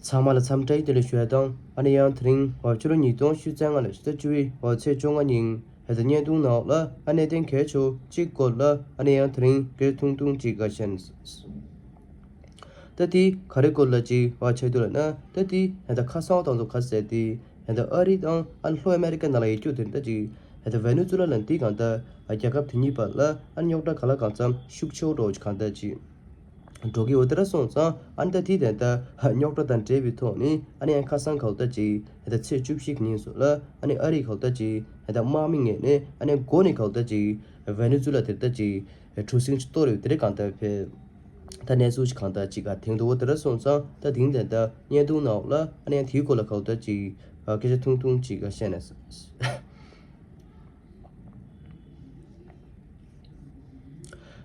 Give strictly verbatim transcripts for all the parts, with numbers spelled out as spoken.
ཚང་མ་ལ་འཚམས་འདྲི་བདེ་ལེགས་ཞུ་ཡ་དང་། ཨ་ནི་ཡང་དེ་རིང་འོ་ཕྱི་ལོ་ཉིས་སྟོང་ཉི་ཤུ་རྩ་ལྔ་ལོའི་ཕྱི་ཟླ་བཅུ་པའི་འོ་ཚེས་བཅོ་ལྔ་ཉིན་ཧེ་ད་བརྙན་ཐུང་ནང་ལ་ཨ་གནད་དོན་གལ་ཆེ་བོ་གཅིག་སྐོར་ལ་ཨ་ནི་ཡང་དེ་རིང་སྐད་ཆ་ཐུང་ཐུང་གཅིག་ག་བཤད་ན། ད་དེ་ག་རེ་སྐོར་ལ་ཅིག་བ་ཆེ་དུ་ལ་ན། ད་དེ་ཧེ་ད་ཁ་སང་དང་ཚོ་ག་ཟེར་དེ་ཧེ་ད་ཨ་རི་དང་ཨ་ལྷོ་ཨ་མེ་རི་ཀ་ནང་ལ་ཡོད་རྒྱུ་དེ་ད་ཅིག་ཧེ་ད་ཝེ་ནེ་ཛུ་ལ་ལ་འདི་གང་ད་རྒྱལ་ཁབ་དེ་གཉིས་བར་ལ་ཨ་རྙོག་དྲ་ག་ལ་གང་འཚམ་ཤུགས་ཆེ་བོ་འགྲོ་གི་གང་ད་ཅིག་འགྲོ་གི་འོ་དེ་ར་སོང་ཙང་ཨ་ནི་ད་དེ་དེ་ད་རྙོག་དྲ་དང་འབྲེལ་བའི་ཐོག་ནས་ཨ་ནི་ཡང་ཁ་སང་གང་ད་ཅིག་ཧེ་ད་ཚེས་བཅུ་བཞི་གི་ཉིན་སོ་ལ་ཨ་ནི་ཨ་རི་གང་ད་ཅིག་ཧེ་ད་དམག་མི་ངོས་ནས་ཨ་ནི་མགོ་ནས་གང་ད་ཅིག་ཝེ་ནེ་ཛུ་ལ་དེ་ད་ཅིག་གྲུ་གཟིངས་ཅིག་གཏོར་ཡོད་དེ་རེད་གང་ལྟར་ཕེ། ད་གནས་ཚུལ་ཅིག་གང་ལྟར་ཅིག་ག་དེང་དུ་འོ་དེ་ར་སོང་ཙང་ད་དེང་དེ་ད་བརྙན་ཐུང་ནང་ལ་ཨ་ནི་ཡང་དེའི་སྐོར་ལ་གང་ལྟར་ཅིག་སྐད་ཆ་ཐུང་ཐུང་ཅིག་ག་བཤད་ན།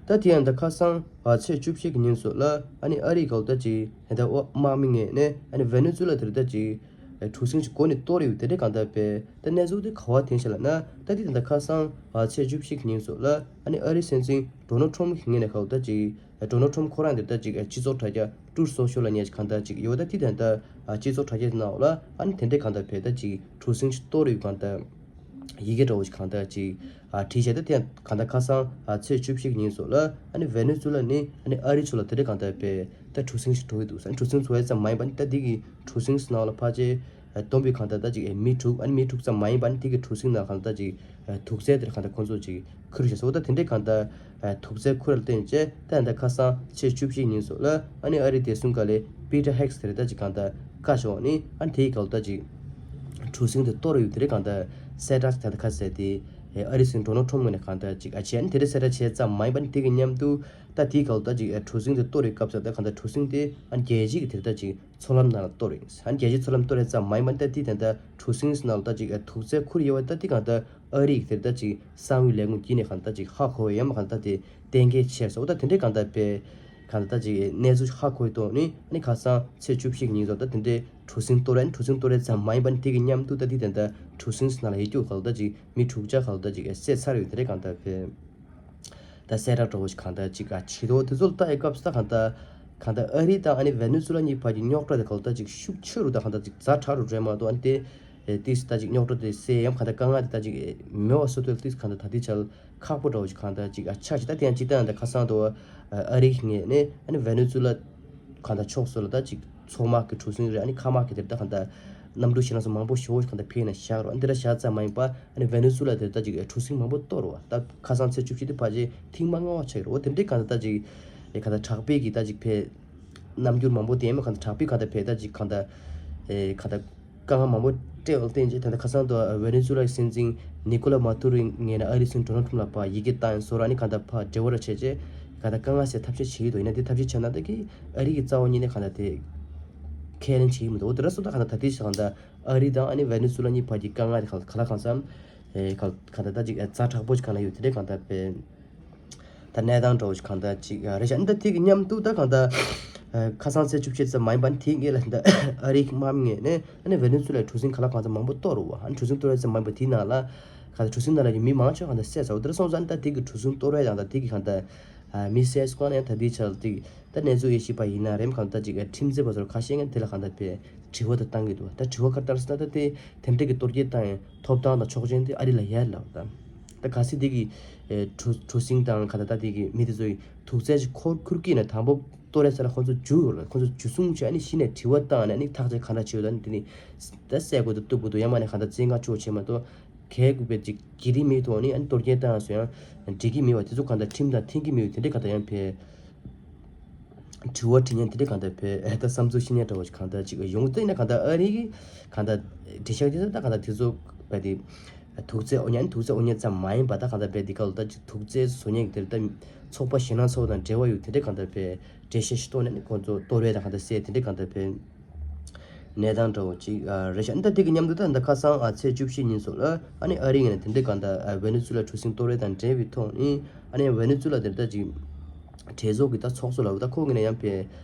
ད་དེ་ཡང་ད་ཁ་སང་ཚེས་བཅུ་བཞི་གི་ཉིན་སོ་ལ་ཨ་ནི་ཨ་རི་གང་ལྟར་ཅིག་ད་དམག་མི་ངོས་ནས་ཨ་ནི་ཝེ་ནེ་ཛུ་ལ་དེ་ར་ད་ཅིག་གྲུ་གཟིངས་ཅིག་མགོ་ནས་གཏོར་ཡོད་དེ་རེད་གང་ལྟར་ཕེ། ད་གནས་ཚུལ་དེ་ག་བ་དེང་ཞིག་ལ་ན་ད་དེ་ད་ཁ་སང་ཚེས་བཅུ་བཞི་གི་ཉིན་སོ་ལ་ཨ་ནི་ཨ་རི་སྲིད་འཛིན་ཌོ་ནལ་ཊྲམ་གི་ངོས་ནས་གང་ལྟར་ཅིག་ཌོ་ནལ་ཊྲམ་ཁོ་རང་འདིར་ད་ཅིག་སྤྱི་ཚོགས་དྲ་རྒྱ་ཊུར་སོ་ཤལ་ལ་ཉེ་ཞིག་གང་ལྟར་ཅིག་ཡོད་ད་དེ་དེ་ད་སྤྱི་ཚོགས་དྲ་རྒྱ་ནང་ལ་ཨ་ནི་དེ་འདྲའི་གང་ལྟར་ཕེ་ད་ཅིག་གྲུ་གཟིངས་ཤིག་གཏོར་ཡོད་གང་ལྟར་ཡི་གེ་འདྲ་བོ་ཞིག་གང་ལྟར་ཅིག་བྲིས་བྱས་ད་དེ་གང་ལྟར་ཁ་སང་ཚེས་བཅུ་བཞི་གི་ཉིན་སོ་ལ་ཨ་ནི་ཝེ་ནེ་ཛུ་ལ་ནི་ཨ་ནི་ཨ་རི་ཚོ་ལ་དེ་འདྲའི་གང་ལྟར་ཕེ་ད་གྲུ་གཟིངས་ཤིག་འགྲོ་གི་འདུག་ཟེར། གྲུ་གཟིངས་འགྲོ་ཡས་ཙམ་མ་ཡིན་པ་ནི་ད་འདི་གི་གྲུ་གཟིངས་ནང་ལ་ཕལ་ཆེར་བསྡོམས་པའི་གང་ལྟར་ད་ཅིག་མི་དྲུག་ཨ་ནི་མི་དྲུག་ཙམ་མ་ཡིན་པ་ནི་དེ་གི་གྲུ་གཟིངས་ནང་གང་ལྟར་ཅིག་དུག་རྫས་དེར་གང་ལྟར་ཁོང་ཚོ་ཅིག་ཁུར་བཞག་སོ། ད་དེ་འདྲའི་གང་ལྟར་དུག་རྫས་ཁུར་ལ་བརྟེན་བྱས་ད་ད་ཁ་སང་ཚེས་བཅུ་བཞི་ཉིན་སོ་ལ་ཨ་ནི་ཨ་རི་བདེ་སྲུང་བཀའ་བློན་པི་ཏྲ་ཧེག་སི་དེར་ད་ཅིག་གང་ལྟར་བཀའ་ཤོག་ནི་ཨ་ནི་དེའི་གང་ལྟར་ཅིག་གྲུ་གཟིངས་དེ་གཏོར་ཡོད་དེ་རེད་གང་ལྟར་གསལ་བསྒྲགས་ད་ད་ཁ་གསལ་དེ་ཨ་རི་སྲིད་འཛིན་ཌོ་ནལ་ཊྲམ་ངོས་ནས་གང་ལྟར་ཅིག་ཨ་བྱས་ནི་དེ་རེད་གསལ་བསྒྲགས་བྱས་ཙམ་མ་ཡིན་པ་ནི་དེ་གི་མཉམ་དུ་ད་དེའི་གང་ལྟར་ཅིག་གྲུ་གཟིངས་དེ་གཏོར་ཡོད་སྐབས་སུ་ད་གང་ལྟར་གྲུ་གཟིངས་དེ་ཨ་ནི་རྒྱལ་སྤྱི་གི་དེར་ད་ཅིག་མཚོ་ལམ་ནང་ལ་གཏོར་ཡིན། ཨ་ནི་རྒྱལ་སྤྱིའི་མཚོ་ལམ་གཏོར་ཡས་ཙམ་མ་ཡིན་པར་ད་དེ་དེ་འདྲ་གྲུ་གཟིངས་ནང་ལ་ད་ཅིག་དུག་རྫས་ཁུར་ཡོད་པ་ད་དེ་གང་ལྟར་ཨ་རི་ཡིག་དེར་ད་ཅིག་གསང་བའི་ལས་ཁུངས་ཀྱིས་ནས་གང་ལྟར་ཅིག་ཧ་གོ་བའི་ཡ་མ་གང་ལྟར་དེ་གཏན་འཁེལ་ཆེར་སོང་ད་དེ་འདྲའི་གང་ལྟར་པའི་གང་ལྟར་ད་ཅིག་གནས་ཚུལ་ཧ་གོ་ཡི་ཐོག་ནས་ཨ་ནི་ཁ་སང་ཚེས་བཅུ་བཞི་ཉིན་ཐོག་ད་དེ་འདྲའི་གྲུ་གཟིངས་གཏོར་ཡ་ནི་གྲུ་གཟིངས་གཏོར་ཡས་ཙམ་མ་ཡིན་པར་དེ་གི་མཉམ་དུ་ད་དེ་དེ་འདྲ་གྲུ་གཟིངས་ནང་ལ་ཡོད་རྒྱུ་གང་ལྟར་ཅིག་མི་དྲུག་ཅག་གང་ལྟར་ཅིག་བསད་ཚར་ཡོད་དེ་འདྲའི་གང་ལྟར་པའི། ད་གསལ་བསྒྲགས་འདྲ་བོ་ཞིག་གང་ལྟར་ཅིག་ག་བྱེད་དོ་དེ་ཚོ་ལ་ལྟ་ཡི་སྐབས་སུ་ད་གང་ལྟར་གང་ལྟར་ཨ་རི་དང་ཨ་ནི་ཝེ་ནེ་ཛུ་ལ་གཉིས་བར་གྱི་རྙོག་དྲ་དེ་གང་ལྟར་ཅིག་ཤུགས་ཆེ་རུ་ད་གང་ལྟར་ཅིག་ཛ་དྲག་རུ་འགྲོ་ཡ་མ་གཏོགས་ཨ་ནི་དེ་ཏིས་ད་ཅིག་རྙོག་དྲ་དེ་སེལ་ཡམ་གང་ལྟར་དཀའ་ངལ་དེ་ད་ཅིག་མེད་པ་བཟོ་ཐུབ་ཏིས་གང་ལྟར་ད་དེ་ཆ་ཁག་པོ་འདྲ་བོ་ཞིག་གང་ལྟར་ཅིག་ཨ་ཆགས་ཤིག་ད་དེ་ཡང་ཅིག་ད་ཡང་ད་ཁ་སང་དུ་ཨ་རི་གི་ངོས་ནས་ཨ་ནི་ཝེ་ནེ་ཛུ་ལ་གང་ལྟར་ཕྱོགས་སུ་ལ་ད་ཅིག་མཚོ་དམག་གི་གྲུ་གཟིངས་རེད་ཨ་ནི་མཁའ་དམག་གི་དེར་ད་གང་ལྟར་གནམ་གྲུ་ཞེད་སྣང་སོགས་མང་པོ་ཞེ་པོ་ཞིག་གང་ལྟར་ཕེབས་ནས་བཞག་རོགས་ཨ་ནི་དེ་འདྲ་བཞག་ཙམ་མ་ཡིན་པ་ཨ་ནི་ཝེ་ནེ་ཛུ་ལ་དེར་ད་ཅིག་གྲུ་གཟིངས་མང་པོ་གཏོར་བ་ད་ཁ་སང་ཚེས་བཅུ་བཞི་དེ་ཕལ་ཆེར་ཐེངས་མ་ལྔ་པ་ཆགས་ཡོད་རེད། འོ་དེ་འདྲའི་གང་ལྟར་ད་ཅིག་ཨེ་གང་ལྟར་དྲག་པོའི་གི་ད་ཅིག་ཕེ་རྣམ་འགྱུར་མང་པོ་དེ་མ་གང་ལྟར་དྲག་པོའི་གང་ལྟར་ཕེ་ད་ཅིག་གང་ལྟར་ཨེ་གང་ལྟར་དཀའ་ངལ་མང་པོ་སྤྲད་པ་བརྟེན་ཅིག་ད་ལྟ་ཁ་སང་དུ་ཝེ་ནེ་ཛུ་ལའི་སྲིད་འཛིན་ནི་ཀོ་ལ་མ་ཏུ་རོའི་ངོས་ནས་ཨ་རིའི་སྲིད་འཛིན་ཌོ་ནལ་ཁྲམ་ལ་ཕར་ཡི་གེ་བཏང་ཡིན་བཟོ་ར་ནི་གང་ལྟར་ཕར་འབྲེལ་བ་ར་བྱས་རྗེས་གང་ལྟར་དཀའ་ངལ་སེལ་ཐབས་ཤེས་བྱེད་ཀྱི་འདུག་ཡིན་ན་དེ་ཐབས་ཤེས་བྱས་ན་ད་གི་ཨ་རི་གི་རྩ་བ་ཉིད་ནས་གང་ལྟར་དེ་ཁས་ལེན་བྱེད་ཀྱི་མི་འདུག་འོ་དེ་ར་སོ་ད་གང་ལྟར་ད་ལྟའི་ཆ་གང་ལྟར་ཨ་རི་དང་ཨ་ནི་ཝེ་ནེ་ཛུ་ལ་གཉིས་བར་གྱི་དཀའ་ངལ་དེ་ག་ལ་གང་འཚམ། ཨེ་ག་གང་ལྟར་ད་ཅིག་ཨེ་ཛ་དྲག་པོ་ཞིག་གང་ལ་ཡོད་དེ་འདྲའི་གང་ལྟར་དཔེ། ད་གནས་སྟངས་འདྲ་བོ་ཞིག་གང་ལྟར་ཅིག་རེད་ཤག་འདི་དེ་གི་མཉམ་དུ་ད་གང་ལྟར་ཨེ་ཁ་སང་ཚེས་བཅུ་བཞི་ཙམ་མ་ཡིན་པ་ནི་དེའི་སྔོན་ལ་ད་ཨ་རིའི་དམག་མི་ངོས་ནས་ཨ་ནི་ཝེ་ནེ་ཛུ་ལའི་གྲུ་གཟིངས་ག་ལ་གང་འཚམ་མང་པོ་གཏོར་བ་ཨ་ནི་གྲུ་གཟིངས་གཏོར་ཡ་ཙམ་མ་ཡིན་པ་དེའི་ནང་ལ་གང་ལྟར་གྲུ་གཟིངས་ནང་ལ་ཡོད་མི་མང་ཆེ་བ་གང་ལྟར་བསད་ཚར་བ་དེ་འདྲ་སོང་ཙང་ད་དེ་གི་གྲུ་གཟིངས་གཏོར་བའི་ནང་ད་དེ་གི་གང་ལྟར་ཨ་མི་བསད་སྐོར་ནས་ད་དེའི་ཆར་དེ། ད་གནས་ཚུལ་དབྱེ་ཞིབ་པ་ཡིན་ན་རེམ་གང་ལྟར་ཅིག་ཁྲིམས་རྩོད་པ་ཚོར་ཁ་ཤས་ཀྱང་དེ་ལ་གང་ལྟར་དཔེ་དྲི་བ་དང་བཏང་གི་འདུག་ད་དྲི་བ་ག་ལྟར་ཟེར་ན་ད་དེ་དེ་འདྲ་གི་གཏོར་སྐྱོན་བཏང་ཡང་ཐོབ་ཐང་དང་ཆོག་མཆན་དེ་ཨ་རི་ལ་ཡོད་ལབ་ད། ད་གལ་སྲིད་དེ་གི་གྲུ་གྲུ་གཟིངས་དང་ག་ད་ད་དེ་གི་མི་དེ་ཚོ་ཡི་དུག་རྫས་ཅིག་ཁུར་ཁུར་གྱིས་ནས་དང་པོ་གཏོར་ཡ་ས་ལ་ཁོང་ཚོ་འཇུ་ཡོད་ལ་ཁོང་ཚོ་འཇུ་སོང་བྱས་ཨ་ནི་གཞི་ནས་དྲི་བ་བཏང་ནས་ཨ་ནི་ཐག་གཅོད་ག་འདྲ་བྱེད་ཡོད་ད་ནི་དེ་ནི་ད་བསད་དགོས་ད་གཏུབ་དགོས་འདུག་ཡང་མ་ནས་ག་ད་བཙན་བཀའ་ཆོག་བྱས་མ་གཏོགས་གལ་དགོས་པའི་ཅིག་གི་རི་མེད་དོ་ནི་ཨ་ནི་གཏོར་སྐྱོན་བཏང་ཡ་སོ་ཡང་འགྲིག་གི་མེད་བ་དེ་ཚོ་ག་ད་ཁྲིམས་དང་མཐུན་གི་མེད་བ་དེ་འདྲ་ག་ད་ཡང་ཕེ། དྲི་བ་དྲི་མཁན་དེ་འདྲ་གང་ལྟར་བས་ད་བསམ་ཚུལ་ཤེས་མཁན་འདྲ་བོ་ཞིག་གང་ལྟར་ཅིག་ཡོང་སྟེ་ན་གང་ལྟར་ཨ་རི་གི་གང་ལྟར་འགྲེལ་བཤད་དེ་ད་གང་ལྟར་དེ་ཚོ་བས་དེ་དུག་རྫས་ཨོ་ཉན་དུག་རྫས་ཨོ་ཉན་ཙམ་མ་ཡིན་པ་ད་གང་ལྟར་བས་དེ་ག་ལ་ད་ཅིག་དུག་རྫས་བཟོ་མཁན་དེ་ད་ཚོགས་པ་གཞན་སྣ་ཚོགས་དང་འབྲེལ་བ་ཡོད་དེ་འདྲ་གང་ལྟར་བས་འགྲེལ་བཤད་ཞིག་གཏོང་ནས་ཁོང་ཚོ་གཏོར་བས་ད་གང་ལྟར་བསད་དེ་འདྲ་གང་ལྟར་བས། གནས་སྟངས་འདྲ་བོ་ཅིག་རེད་ཤག་འདི་དེ་གི་མཉམ་དུ་ད་འདི་ཁ་སང་ཚེས་བཅུ་བཞི་ཉིན་སོགས་ལ་ཨ་ནི་ཨ་རི་ངོས་ནས་དེ་འདྲའི་གང་ལྟར་ཝེ་ནེ་ཛུ་ལ་གྲུ་གཟིངས་གཏོར་བས་དང་འབྲེལ་བའི་ཐོག་ནས་ཨ་ནི་ཝེ་ནེ་ཛུ་ལ་དེར་ད་ཅིག་གྲོས་ཚོགས་ཀྱི་ད་ཚོགས་གཙོ་ལ་ད་ཁོ་ངོས་ནས་ཡང་ཕེ་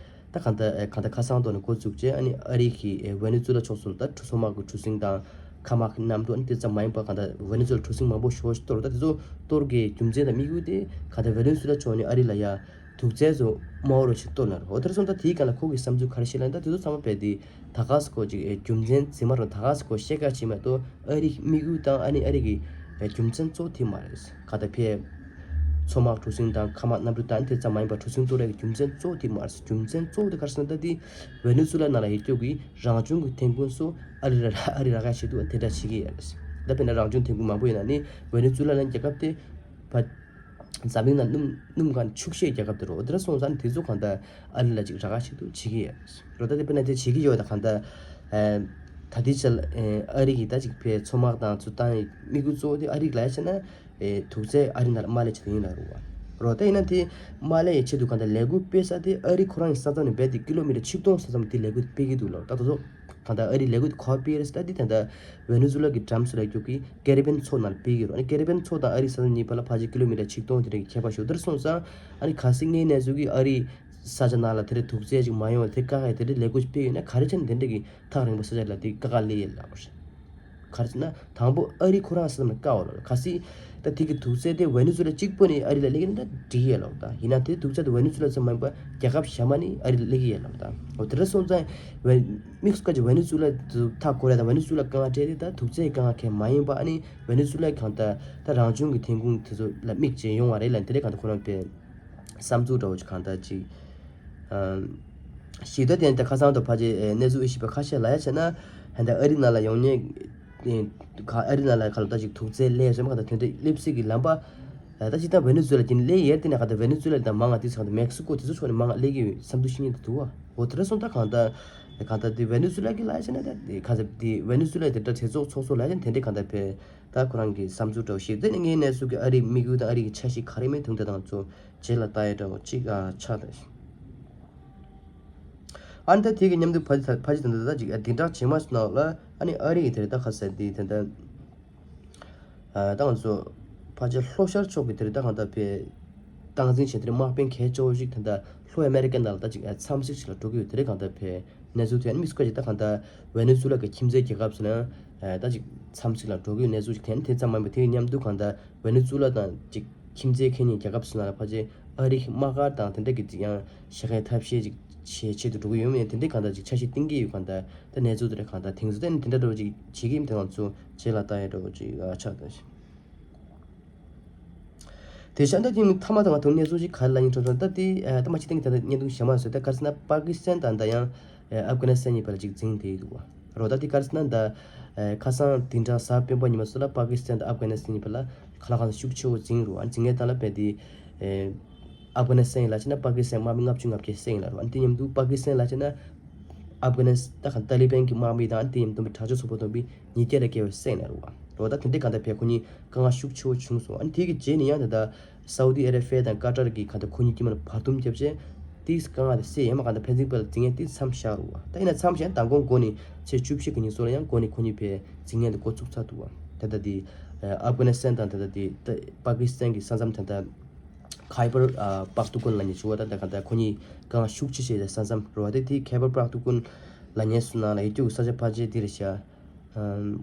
ད་གང་ལྟར་གང་ལྟར་ཁ་སང་ཐོག་ནས་འགོ་བཙུགས་རྗེས་ཨ་ནི་ཨ་རི་གི་ཝེ་ནེ་ཛུ་ལ་ཕྱོགས་སུ་ད་གྲུ་སོ་དམག་གི་གྲུ་གཟིངས་དང་མཁའ་དམག་གི་གནམ་གྲུ་ཨ་ནི་དེ་ཙམ་མ་ཡིན་པ་གང་ལྟར་ཝེ་ནེ་ཛུ་ལ་གྲུ་གཟིངས་མང་པོ་ཞེ་པོ་ཞིག་གཏོར་ད་དེ་ཚོ་གཏོར་གི་རྒྱུ་མཚན་དང་དམིགས་ཡུལ་དེ་གང་ལྟར་ཝེ་ནེ་ཛུ་ལ་ཕྱོགས་ནས་ཨ་རི་ལ་ཡ། དུག་རྫས་ཚོ་དམའ་བོ་རུ་ཞིག་གཏོར་ན་རོ། འོ་དེར་སོང་ད་དེའི་སྒང་ལ་ཁོ་གི་བསམ་ཚུལ་ག་རེ་བཤད་ལབ་ན་ད་དེ་ཚོ་ཚང་མ་བས་དེ་ད་ག་ས་ཁོ་ཅིག་རྒྱུ་མཚན་ཚིག་མ་རོ། ད་ག་ས་ཁོ་བཤད་ཁ་ཅིག་མ་གཏོགས་ཨ་རིའི་དམིགས་ཡུལ་དང་ཨ་ནི་ཨ་རི་གི་རྒྱུ་མཚན་གཙོ་བོ་དེ་མ་རེད། ག་ད་ཕེ་མཚོ་དམག་གྲུ་གཟིངས་དང་མཁའ་དམག་གནམ་གྲུ་དང་དེ་ཙམ་མ་ཡིན་པར་གྲུ་གཟིངས་གཏོར་ཡག་གི་རྒྱུ་མཚན་གཙོ་བོ་དེ་མ་རེད། རྒྱུ་མཚན་གཙོ་བོ་དེ་ག་རེ་ཟེར་ན་ད་དེ་ཝེ་ནེ་ཛུ་ལ་ནང་ལ་ཡོད་རྒྱུ་གི་རང་བྱུང་གི་ཐོན་ཁུངས་སུ་ཨ་རི་ར་ཨ་རི་རག་ཡག་ཆེད་དུ་དེ་འདྲ་བྱེད་ཀྱི་ཡོད་རེད། ད་དཔེར་ན་རང་བྱུང་ཐོན་ཁུངས་མང་པོ་ཡོད་ན་ནི་ཝེ་ནེ་ཛུ་ལ་ལ་རྒྱལ་ཁབ་དེ་ཕ་འཛམ་གླིང་ནང་སྣུམ་སྣུམ་གང་ཕྱུག་ཤོས་རྒྱལ་ཁབ་དེ་རོ། འོ་དེ་འདྲ་སོང་ཙང་དེ་ཚོ་གང་ལྟར་ཨ་རི་ལ་ཅིག་རག་ཡག་ཆེད་དུ་བྱེད་ཀྱི་ཡོད་རོ། ད་དེ་དཔེར་ན་དེ་བྱེད་ཀྱི་ཡོད་ད་གང་ལྟར་ཨེ་ད་དེ་ཆ་ལ་ཨེ་ཨ་རི་གི་ད་ཅིག་ཕེ་མཚོ་དམག་དང་ཚོ་བཏང་ཡི་དམིགས་ཡུལ་གཙོ་བོ་དེ་ཨ་རི་གི་ལ་ཡ་བྱས་ན་ཨེ་དུག་རྫས་ཨ་རི་ནང་ལ་མ་སླེབས་ཆེད་དུ་ཡིན་ལ་རོ། རོ་ད་ཡིན་ན་དེ་མ་སླེབས་ཡག་ཆེད་དུ་གང་ལྟར་ལས་འགུལ་སྤེལ་ས་དེ་ཨ་རི་ཁོ་རང་གི་ས་མཚམས་ནས་རྦད་དེ་ཀི་ལོ་མི་ཊར་ཆིག་སྟོང་ས་མཚམས་དེ་ལས་འགུལ་སྤེལ་གྱི་འདུག་ལ་ད་དེ་ཚོ། ད་ལྟ་ཨ་རིའི་ལས་འགུལ་ག་པར་སྤེལ་རེད་ཟེར་ད་འདི་ད་ལྟ་ཝེ་ནེ་ཛུ་ལ་གི་འགྲམ་ཚོ་ལ་རྒྱུག་གི་ཀེ་རི་བི་ཡན་མཚོ་ནང་སྤེལ་གི་རོ། ཨ་ནི་ཀེ་རི་བི་ཡན་མཚོ་དང་ཨ་རིའི་ས་མཚམས་གཉིས་བར་ལ་ཕལ་ཆེར་ཀི་ལོ་མི་ཊར་ཆིག་སྟོང་དེ་འདྲ་གི་ཁྱད་པར་ཞིག་འདུག་དེར་སོང་ཙང་ཨ་ནི་གལ་སྲིད་དངོས་གནས་ཚུལ་གྱི་ཨ་རིའི་ས་ཆ་ནང་ལ་དེ་འདྲ་དུག་རྫས་ཅིག་མ་ཡོང་བ་དེ་བཀག་ཡ་དེ་འདྲ་ལས་འགུལ་སྤེལ་ཡོད་ན་ག་རེ་བྱས་ན་དེ་འདྲ་གི་ཐག་རིང་པོ་ས་ཆ་ལ་དེ་དཀའ་ཁག་སླེབས་ཡོད་ལབ་པ་རེད། ག་རེ་ཟེར་ན་དང་པོ་ཨ་རི་ཁོ་རང་ས་མཚམས་ནས་བཀག་པ་ལོ། གལ་སྲིད་ད་དེ་གི་དུག་རྫས་དེ་ཝེ་ནེ་ཛུ་ལ་གཅིག་པོ་ནས་ཨ་རི་ལ་སླེབས་ཀྱི་ན་ད་འགྲིག་ཡས་ལོ། ད་ཡིན་ན་དེ་དུག་རྫས་དེ་ཝེ་ནེ་ཛུ་ལ་ཙམ་མ་ཡིན་པ་རྒྱལ་ཁབ་གཞན་མ་ནས་ཨ་རི་ལ་སླེབས་ཀྱི་ཡས་ལོ། ད་འོ་དེ་འདྲ་སོང་ཙང་ཝེ་དམིགས་སུ་བཀར་གྱི་ཝེ་ནེ་ཛུ་ལ་དུ་ཐག་གོ་རེད། ད་ཝེ་ནེ་ཛུ་ལ་དཀའ་ངལ་འཕྲད་དེ་ད་དུག་རྫས་དཀའ་ངལ་གང་མ་ཡིན་པ་ཨ་ནི་ཝེ་ནེ་ཛུ་ལ་གང་ལྟར་ད་རང་བྱུང་གི་ཐོན་ཁུངས་དེ་ཚོ་ལ་དམིགས་བྱས་ཡོང་བ་རེད་ལབ་དེ་འདྲ་གང་ལྟར་ཁོ་རང་པའི་བསམ་ཚུལ་འདྲ་བོ་ཅིག་གང་ལྟར་ཅིག་ཞིབ་ལྟ་དེ་ད་ཁ་སང་དུ་ཕལ་ཆེར་གནས་ཚུལ་ཨེ་ཤེས་པ་ཁ་ཤས་ལ་ཡ་བྱས་ན་ཧན་ད་ཨ་རི་ནང་ལ་ཡོང་ཉེ་ཨ་རི་ནང་ལ་ག་ལ་ད་ཅིག་དུག་རྫས་སླེབས་སོང་ག་ད་དོན་དེ་སླེབས་སྲིད་ཀྱི་ལམ་པ་ད་ཅིག་ད་ཝེ་ནེ་ཛུ་ལ་ཅིག་སླེབས་ཡས་དེ་ནས་ག་ད་ཝེ་ནེ་ཛུ་ལ་དང་མང་ང་དེ་ཚོ་ག་ད་མེག་སི་ཀོ་དེ་ཚོ་ཕྱོགས་ནས་མང་ང་སླེབས་ཀྱི་ཡོད་བསམ་ཚུལ་ཤེས་ཉེ་དུ་འདུག་བ། འོ་དེ་འདྲ་སོང་ད་གང་ད་གང་ད་དེ་ཝེ་ནེ་ཛུ་ལ་གི་ལ་ཡ་བྱས་ན་ད་ག་ད་དེ་ཝེ་ནེ་ཛུ་ལ་དེ་འདྲ་གྲོས་ཚོགས་ཚོགས་སོ་ལ་ཡ་དེ་འདྲ་གང་ད་བས། ད་ཁོ་རང་གི་བསམ་ཚུལ་འདྲ་བོ་ཞིག་དེ་ནི་ངའི་གནས་ཚུལ་གྱི་ཨ་རིའི་དམིགས་ཡུལ་དང་ཨ་རི་གི་འཆར་གཞི་ག་རེ་མིན་དུང་དེ་དང་ཚོ་རྗེས་ལ་ལྟ་ཡ་འདྲ་བོ་གཅིག་ཨ་ཆགས་ད་ཞིག་ཨ་ནི་ད་དེ་གི་མཉམ་དུ་ཕ་ཕ་ཅི་དང་ད་ད་ཅིག་ཨ་དེ་འདྲ་བྱེད་མ་སོང་ན་ལ་ཨ་ནི་ཨ་རི་གི་དེ་རེད་ད་ཁ་ས་དེ་དེ་འདྲ་ཨ་ད་ང་ཚོ་ཕ་ཅི་ལྷོ་ཤར་ཕྱོགས་ཀྱི་དེ་རེད་ད་གང་ལྟར་བས་སྟངས་འཛིན་བྱེད་དེ་རེད་དམག་དཔོན་གལ་ཆེ་བོ་ཞིག་དེ་འདྲ་ལྷོ་ཨ་མེ་རི་ཀ་ནང་ལ་ད་ཅིག་ཨ་འཚམས་གཟིགས་ཞིག་ལ་འགྲོ་གི་ཡོད་དེ་རེད་གང་ལྟར་བས། གནས་ཚུལ་ཐོན་མི་སྐོར་ཅིག་ད་གང་ལྟར་ཝེ་ནེ་ཛུ་ལ་གི་ཁྱིམ་མཚེས་རྒྱལ་ཁབ་ཚོ་ནང་ད་ཅིག་འཚམས་གཟིགས་ལ་འགྲོ་གི་ཡོད་གནས་ཚུལ་ཅིག་ཐོན། དེ་ཙམ་མ་ཡིན་པར་དེ་གི་མཉམ་དུ་གང་ལྟར་ཝེ་ནེ་ཛུ་ལ་དང་ཅིག་ཁྱིམ་མཚེས་ཁེ་ཉིན་རྒྱལ་ཁབ་ཚོ་ནང་ལ་ཕལ་ཆེར་ཨ་རིའི་དམག་སྒར་དང་དེ་འདྲ་གི་ཅིག་ཡང་ཞེ་ཁའི་ཐབས་ཤེས་ཅིག་བྱེད་ཆེད་དུ་འགྲོ་གི་ཡོད་མེད་དེ་འདྲའི་གང་ལྟར་ཅིག་འཆར་གཞི་བཏིང་གི་ཡོད་གང་ལྟར་ད་གནས་ཚུལ་དེ་འདྲ་གང་ལྟར་དེང་སང་དེ་འདྲ་འདྲ་བོ་ཅིག་བྱེད་ཀྱི་ཡིན་དེ་ང་ཚོ་རྗེས་ལ་ལྟ་ཡ་འདྲ་བོ་ཅིག་ཆགས་འདུག་དེ་བཞིན་ད་ཐེངས་མཐའ་མ་དང་ང་ཐུག་གནས་ཚུལ་ཞིག་ག་རེ་ལ་ཡིན་འགྲོ་ད་ལྟ་དེ་ཨ་ད་མ་ཕྱི་ཐེངས་ད་ལྟ་བརྙན་ཐུང་བཞག་མ་སོང་ད་ག་རེ་ཟེར་ན་པ་ཀི་སི་ཐན་དང་ད་ཡང་ཨ་ཨབ་གྷ་ནི་སི་ཐན་གཉིས་བར་ལ་ཅིག་འཛིང་བསྡད་འདུག་བ་རོ། ད་དེ་ག་རེ་ཟེར་ན་ད་ཨ་ཁ་སང་དེ་འདྲ་གཟའ་སྤེན་པ་ཉི་མ་སོགས་ལ་པ་ཀི་སི་ཐན་དང་ཨབ་གྷ་ནི་སི་ཐན་གཉིས་བར་ལ་ཁ་ལག་ཁང་ཤུགས་ཆེ་བོ་འཛིང་རུ་ཨ་འཛིང་ངེས་དང་ལ་བས་དེ་ཨ་ཨབ་གྷ་ནི་སི་ཐན་ལ་བྱས་ན་པ་ཀི་སི་ཐན་དམག་མི་ལྔ་བཅུ་ང་བརྒྱད་བསད་ཡིན་ལ་རུ་ཨ་དེ་མཉམ་དུ་པ་ཀི་སི་ཐན་ལ་བྱས་ན་ཨབ་གྷ་ནི་སི་ཐན་ད་ག་ཏཱ་ལི་བན་གྱི་དམག་མི་དང་དེ་མཉམ་དུ་དྲག་སྤྱོད་ཚོགས་པ་བསྡོམས་པས་ཉིས་བརྒྱ་ལས་བརྒལ་བ་བསད་ཡིན་ལ་རུ་བ། རོ་ད་དེ་འདྲའི་གང་ལྟར་བས་ཁོ་གཉིས་དཀའ་ངལ་ཤུགས་ཆེ་བོ་བྱུང་སོང་། ཨ་ནི་དེ་གི་རྗེས་ནས་ཡང་ད་ལྟ་སའུ་ཏི་ཨ་ར་ཕི་ཡ་དང་ཀ་ཏར་གྱི་གང་ལྟར་ཁོ་གཉིས་དཀྱིལ་མ་ལ་བར་འདུམ་བརྒྱབ་རྗེས་དེའི་དཀའ་ངལ་དེ་སེལ་ཡས་མ་གང་ལྟར་ཕན་ཚུན་བར་ལ་འཛིང་ཡས་དེ་མཚམས་བཞག་རུ་བ། ད་ཡིན་ན་མཚམས་བཞག་མདང་དགོང་འགོ་ནས་ཚེས་བཅུ་བཞི་གི་ཉིན་སོགས་ལ་ཡང་འགོ་ནས་ཁོ་གཉིས་བས་འཛིང་ཡས་དེ་འགོ་བཙུགས་ཚར་འདུག་བ། ད་ལྟ་དེ་ཨབ་གྷ་ནི་སི་ཐན་དང་ད་ལྟ་དེ་པ་ཀི་སི་ཐན་གྱི་ས་མཚམས་ད་ལྟ་ཁའི་པར་ཨ་པག་ཏུ་ཀུན་ལབ་མཁན་ཞིག་ཡོད་ད་ལྟ་གང་ལྟར་ཁོ་གཉིས་དཀའ་ངལ་ཤུགས་ཆེ་བྱས་ཏེ་ས་མཚམས་རོ་བ་དེ་དེ་ཁའི་པར་པག་ཏུ་ཀུན་ལབ་མཁན་སུ་ནང་ལ་ཡོད་རྒྱུ་གི་ས་ཆ་ཕལ་ཆེར་དེ་རེད་ཤག་ཨམ།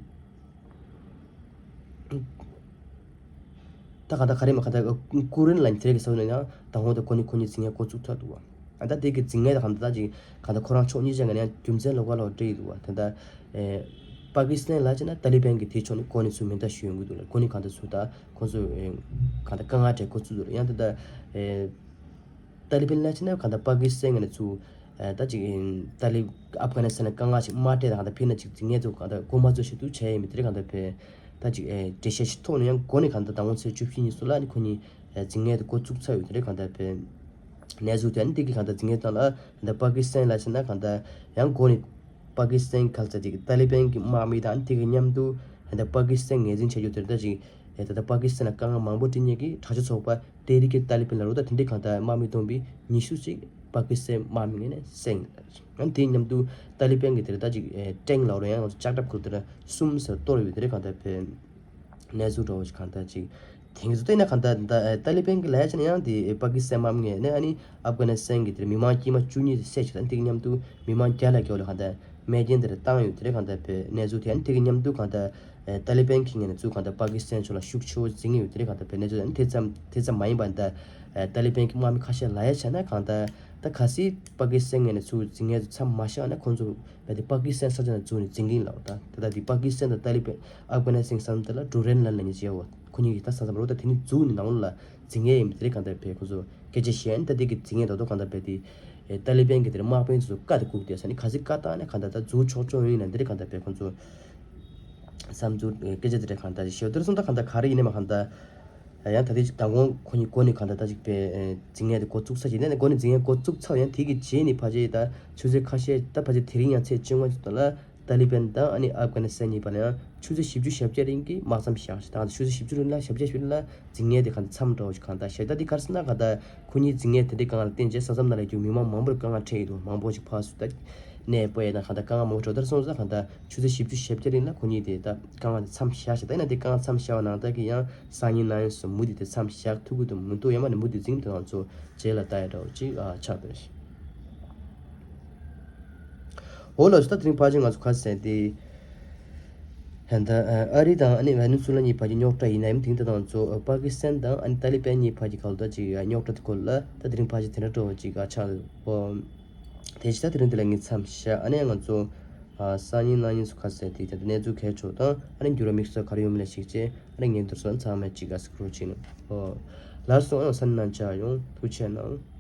ད་གང་ལྟར་ག་རེ་མ་གང་ལྟར་ཀུ་རེན་ལབ་མཁན་དེ་རེད་གི་ས་བོན་ཡང་དང་པོ་དེ་ཁོ་གཉིས་ཁོ་གཉིས་འཛིང་ཡས་འགོ་བཙུགས་ཚར་འདུག་བ། ཨ་ད་དེ་གི་འཛིང་ངེས་ད་གང་ལྟར་ད་ཅིག་གང་ལྟར་ཁོ་རང་ཕྱོགས་གཉིས་ཆ་ནས་ཡང་རྒྱུ་མཚན་ལོགས་ཀ་ལོག་འདྲེས་ཡོད་འདུག་བ། ད་ལྟ་ཨེ་པ་ཀི་སི་ཐན་ལ་བྱས་ན་ཏཱ་ལི་བན་གྱི་དེ་ཕྱོགས་ནས་འགོ་ནས་ཚུར་མེ་མདའ་གཞུ་ཡོང་གི་འདུག་ལ་ཁོ་གཉིས་གང་ལྟར་ཚུར་ད། ཁོ་ཚོས་ཨེ་གང་ལྟར་དཀའ་ངལ་འཕྲད་འགོ་བཙུགས་འདུག་ཡང་ད་ལྟ་ཨེ་ཏཱ་ལི་བན་ལ་བྱས་ན་གང་ལྟར་པ་ཀི་སི་ཐན་ནས་ཚུར་ཨེ་ད་ཅིག་ཨེ་ཏཱ་ལི་ཨབ་གྷ་ནི་སི་ཐན་ལ་དཀའ་ངལ་ཞིག་མ་སྤྲད་དང་གང་ལྟར་ཕེབས་ན་ཅིག་ཅིག་ངས་ཚོ་གང་ལྟར་འགོ་མ་བཙུགས་ཞིག་ཏུ་བྱས་ཡིན་མི་དེ་རེད། གང་ལྟར་ཕེ་ད་ཅིག་ཨེ་འགྲེལ་བཤད་ཞིག་ཐོག་ནས་ཡང་འགོ་ནས་གང་ལྟར་དང་པོ་ཚེས་བཅུ་བཞི་ཉིན་སུ་ལ་ནི་ཁོ་གཉིས་ཨེ་འཛིང་ངེས་དུ་འགོ་བཙུགས་ཚར་ཡོད་དེ་རེད། གང་ལྟར་ཕེ་གནས་ཚུལ་དེ་ནི་འདི་གི་གང་ལྟར་འཛིང་ངེས་དང་ལ་གང་ལྟར་པ་ཀི་སི་ཐན་ལ་བྱས་ན་གང་ལྟར་ཡང་འགོ་ནས་པ་ཀི་སི་ཐན་ག་ལ་ཚ་ཅིག་ཏཱ་ལི་བན་གྱི་དམག་མི་དང་དེ་གི་མཉམ་དུ་ད་ལྟ་པ་ཀི་སི་ཐན་ངོས་འཛིན་བྱ་རྒྱུ་དེར་ད་ཅིག་ད་ལྟ་པ་ཀི་སི་ཐན་ལ་དཀའ་ངལ་མང་པོ་འཕྲད་མཁན་གྱི་དྲག་སྤྱོད་ཚོགས་པ་ཏེ་རི་ཀེ་ཏཱ་ལི་བན་ལ་རོ་ད་དེ་འདྲའི་གང་ལྟར་དམག་མི་བསྡོམས་པས་ཉི་ཤུ་ཅིག་པ་ཀི་སི་ཐན་དམག་མི་ངོས་ནས་བསད་ཡིན། ཡང་དེ་མཉམ་དུ་ཏཱ་ལི་བན་གྱི་དེར་ད་ཅིག་ཀྲེང་ལ་རོ་ཡང་ལྕགས་ཁྲབ་ཁུལ་དེར་གསུམ་ཟེར་གཏོར་ཡོད་དེ་འདྲའི་གང་ལྟར་བས། གནས་ཚུལ་འདྲ་བོ་ཞིག་གང་ལྟར་ཅིག་དེང་སང་བལྟས་ན་གང་ལྟར་ད་ཏཱ་ལི་བན་གྱི་ལ་ཡ་ཆ་ནས་ཡང་དེ་པ་ཀི་སི་ཐན་དམག་མི་ངོས་ནས་ཨ་ནི་ཨབ་གྷ་ནི་སི་ཐན་གྱི་དེར་མི་མང་དཀྱུས་མ་བཅུ་གཉིས་དེ་བསད་ཆོག་ད་དེ་གི་མཉམ་དུ་མི་མང་བརྒྱ་ལ་བརྒལ་བ་ལ་གང་ལྟར་རྨས་སྐྱོན་དེ་འདྲ་བཏང་ཡོད་དེ་འདྲའི་གང་ལྟར་བས་གནས་ཚུལ་དེ་ཨ་ནི་དེ་གི་མཉམ་དུ་གང་ལྟར་ཏཱ་ལི་བན་གྱི་ངོས་ནས་ཚུར་གང་ལྟར་པ་ཀི་སི་ཐན་ཕྱོགས་ལ་ཤུགས་ཆེ་བོ་འཛིང་གི་ཡོད་དེ་འདྲའི་གང་ལྟར་བས་གནས་ཚུལ་དེ་ཨ་ནི་དེ་ཙམ་དེ་ཙམ་མ་ཡིན་པ་ད་ ཨ་ཏཱ་ལི་བན་གྱི་དམག་མི་ཁ་ཤས་ལ་ཡ་བྱས་ན་གང་ལྟར་ད་གལ་སྲིད་པ་ཀི་སི་ཐན་ངོས་ནས་ཚུར་འཛིང་མཁན་ཚོ་མཚམས་མ་བཞག་ན་ཁོང་ཚོ་རྦད་དེ་པ་ཀི་སི་ཐན་ས་ཆ་ནས་འཛུལ་ནས་འཛིང་གི་ཡིན་ལབ། ད་ད་ལྟ་འདི་པ་ཀི་སི་ཐན་དང་ཏཱ་ལི་བན་ཨབ་གྷ་ནི་སི་ཐན་ས་མཚམས་དེ་ལ་ཌུ་རན་ལན་ལབ་མཁན་ཅིག་ཡོད། ཁོ་གཉིས་ཀྱིས་ད་ས་མཚམས་རོ་ད་དེ་ནི་འཛུལ་ནས་ནང་ལོགས་ལ་འཛིང་མཁན་ཡིན་པ་དེ་རེད། གང་ལྟར་བས་ཁོང་ཚོ་སྐད་ཆ་བཤད་ནས་ད་འདི་གི་འཛིང་མཁན་ད་དུང་གང་ལྟར་བས་དེ་ཨེ་ཏཱ་ལི་བན་གྱི་དེར་དམག་དཔོན་ཚོ་བཀའ་དེ་སྒུག་བསྡད་ས་ནི་ག་ཚོད་བཀའ་བཏང་ནས་གང་ལྟར་ད་འཛུལ་ཆོག་ཆོག་ཡིན་ན་འདི་རེད། གང་ལྟར་བས་ཁོང་ཚོ་བསམ་ཚུལ་སྐད་ཆ་དེ་འདྲ་གང་ལྟར་ཞིག་ཤོད་དེར་སོང་ད་གང་ལྟར་ག་རེ་ཡིན་ནའི་མ་གང་ལྟར་ཡང་ད་ལྟའི་མདང་དགོང་ཁོ་གཉིས་འགོ་ནས་གང་ལྟར་ད་ཅིག་པའི་འཛིང་མཁན་དེ་འགོ་བཙུགས་ཚར་ཞིག་ནས་འགོ་ནས་འཛིང་མཁན་འགོ་བཙུགས་ཚར། ཡང་དེ་གི་རྗེས་ནས་ཕལ་ཆེར་ད་ཆུ་ཚོད་ཁ་ཤས་ད་ཕལ་ཆེར་དེ་རིང་ཡང་ཚེས་བཅོ་ལྔ་ཚོ་ལ་ཏཱ་ལི་བན་དང་ཨ་ནི་ཨབ་གྷ་ནི་སི་ཐན་གཉིས་བར་ལ་ཡང་ཆུ་ཚོད་བཞི་བཅུ་ཞེ་བརྒྱད་རིང་གི་དམག་མཚམས་བཞག་ཞིག་ད་ཆུ་ཚོད་བཞི་བཅུ་རིང་ལ་ཞེ་བརྒྱད་ཞིག་ལ་འཛིང་མཁན་དེ་གང་ལྟར་མཚམས་འདྲ་བོ་ཞིག་གང་ལྟར་བཞག་ད་འདི་ག་རེ་ཟེར་ན་གང་ལྟར་ཁོ་གཉིས་འཛིང་མཁན་དེ་འདྲའི་སྒང་ལ་བརྟེན་བྱས་ས་མཚམས་ནང་ལ་རྒྱུ་མི་མང་མང་པོར་དཀའ་ངལ་འཕྲད་ཡོད་འདུག་མང་པོ་ཞིག་ཕར་ཚུར་ད་གནས་སྤོས་དང་གང་ལྟར་དཀའ་ངལ་མང་པོ་འཕྲད་དེར་སོང་ཙང་གང་ལྟར་ཆུ་ཚོད་བཞི་བཅུ་ཞེ་བརྒྱད་རིང་ལ་ཁོ་གཉིས་དེ་ད་དཀའ་ངལ་དེ་མཚམས་བཞག་ཞིག་ད་ཡིན་ན་དེ་དཀའ་ངལ་མཚམས་བཞག་པ་ནང་ལྟར་གྱི་ཡང་སང་ཉིན་གནངས་ཉིན་སོགས་མུ་མཐུད་དེ་མཚམས་བཞག་ཐུབ་ཀྱི་འདུག་མི་འདུག་ཡང་མ་ནི་མུ་མཐུད་འཛིང་དེ་ང་ཚོ་རྗེས་ལ་ལྟ་ཡ་འདྲ་བོ་ཅིག་ཨ་ཆགས་འདུག་འོ་ལགས་སོ། ད་དེ་རིང་ཕལ་ཆེར་ང་ཚོ་ཁ་གསལ་ཏེ་ད་ལྟ་ཨ་རི་དང་ཨ་ནི་ཝེ་ནེ་ཛུ་ལ་གཉིས་བར་གྱི་རྙོག་དྲ་ཡིན་ན་ཡང་དེང་དེ་དང་ཚོ་པ་ཀི་སི་ཐན་དང་ཨ་ནི་ཏཱ་ལི་བན་གཉིས་བར་གྱི་ག་ལ་ད་ཅིག་རྙོག་དྲ་དེ་སྐོར་ལ་ད་དེ་རིང་ཕལ་ཆེར་དེ་འདྲ་འདྲ་བོ་ཅིག་ཨ་ཆགས་འོ། དེ་བཞིན་ད་དེ་རིང་འདི་ལ་ངས་མཚམས་བཞག་ཨ་ནི་ང་ཚོ་ཨ་སང་ཉིན་གནངས་ཉིན་སོགས་ཁ་གསལ་ཏེ་ད་ལྟ་གནས་ཚུལ་གལ་ཆེ་བ་དང་ཨ་ནི་འགྱུར་བ་དམིགས་བསལ་ག་རེ་ཡོད་མེད་ལ་གཞིགས་བྱས་ཨ་ནི་ངས་འདིར་སོང་ཚང་མས་ཅིག་ཨ་སི་ཀྲོལ་བྱས་ནས་འོ། ལགས་སོ། ཨ་ནི་སང་ཉིན་ནང་ཆ་ཡོང་ཐུགས་རྗེ་གནང་།